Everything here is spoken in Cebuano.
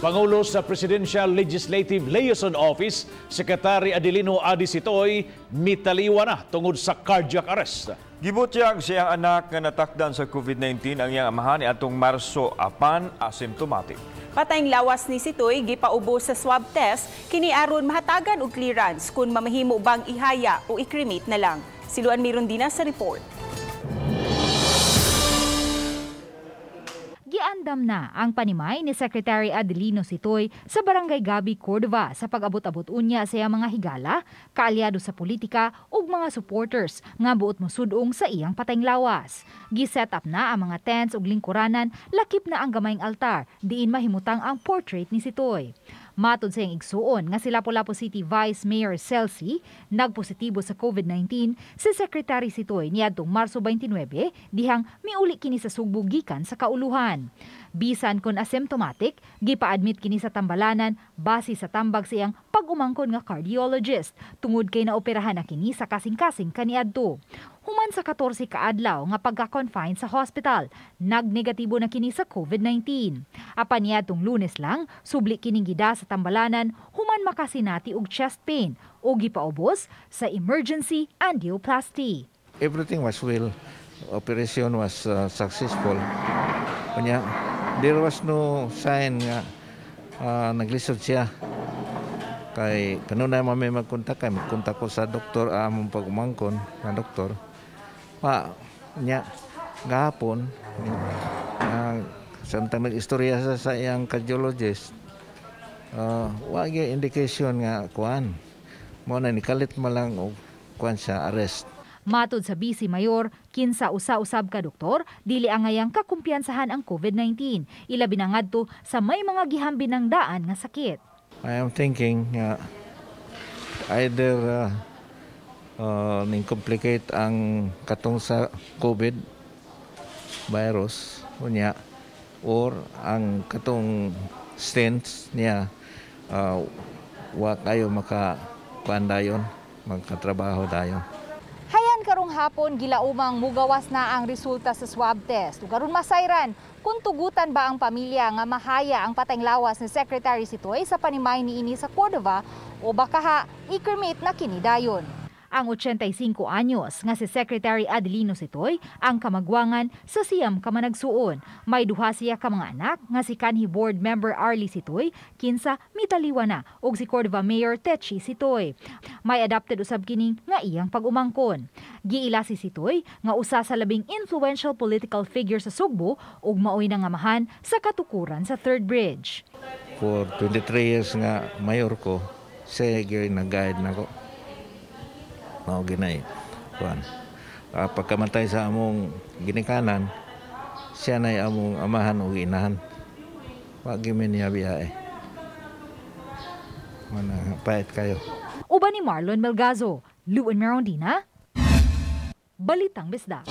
Pangulo sa Presidential Legislative Liaison Office, Secretary Adelino Adi Sitoy, mitaliwa na tungod sa cardiac arrest. Gibutyag sa iyang anak nga natakdan sa COVID-19 ang iyang amahan niadtong Marso apan asymptomatic. Patayng lawas ni Sitoy gipaubos sa swab test kini aron mahatagan og clearance kung mamahimo bang ihaya o i-cremate na lang. Si Luan Mirondina sa report. Giandam na ang panimay ni Secretary Adelino Sitoy sa Barangay Gabi, Cordova sa pag-abot-abot unya sa iyang mga higala, kaalyado sa politika ug mga supporters nga buot mosudong sa iyang patayng lawas. Gi-set up na ang mga tents ug lingkuranan, lakip na ang gamayng altar diin mahimutang ang portrait ni Sitoy. Matod sa iyang igsuon nga si Lapu-Lapu City Vice Mayor Celsi, nagpositibo sa COVID-19 si Secretary Sitoy niadtong Marso 29 dihang miuli kini sa Sugbo gikan sa kauluhan. Bisan kon asymptomatic, gipa-admit kini sa tambalanan base sa tambag sa iyang pag-umangkon nga cardiologist tungod kay naoperahan na kini sa kasing-kasing kaniadto. Human sa 14 kaadlaw nga pagka-confine sa hospital, nagnegatibo na kini sa COVID-19. Apan niadtong Lunes lang, subli kining gida sa tambalanan human makasinati og chest pain o gipaubos sa emergency angioplasty. Everything was well. Operation was successful. Kunya, there was no sign nga naglisod siya. Kay kanunay man may magkontak, kay magkontak ko sa doktor among pag-umangkon nga doktor. Pa nya gahapon samtang nag-istorya sa iyang cardiologist, wa gyud indication nga kuan. Mao na nikalit man lang og kuan siya, arrest. Matod sa Vice Mayor, kinsa usa-usab ka doktor, dili angayang kakumpiyansahan ang COVID-19. Ilabi na ngadto sa may mga gihambin ng daan nga sakit. I am thinking either ning complicate ang katong sa COVID virus unya or ang katong stents niya wa kayo maka kuan dayon, magkatrabaho dayon. Hayan karong hapon gilaumang mugawas na ang resulta sa swab test. Ug aron masayran kung tugutan ba ang pamilya nga mahaya ang patayng lawas ni Secretary Sitoy sa panimay niini sa Cordova o baka ha i-cremate na kini dayon. Ang 85 anyos nga si Secretary Adelino Sitoy ang kamagwangan sa siyam ka managsuon. May duha siya ka mga anak nga si kanhi board member Arlie Sitoy kinsa mitaliwa na ug si Cordova Mayor Techi Sitoy. May adopted usab kining nga iyang pag-umangkon. Giila si Sitoy nga usa sa labing influential political figure sa Sugbo ug maoy nangamahan sa katukuran sa Third Bridge. For 23 years nga mayor ko, siya gyud nag-guide nako. Mao ginay kuan. Pagkamatay sa among ginikanan, siya nay among amahan ug inahan. Wa gyud mi niya biyahe. Mana pait kayo. Uban ni Marlon Melgazo, Luan Merondina, Balitang Bisdak.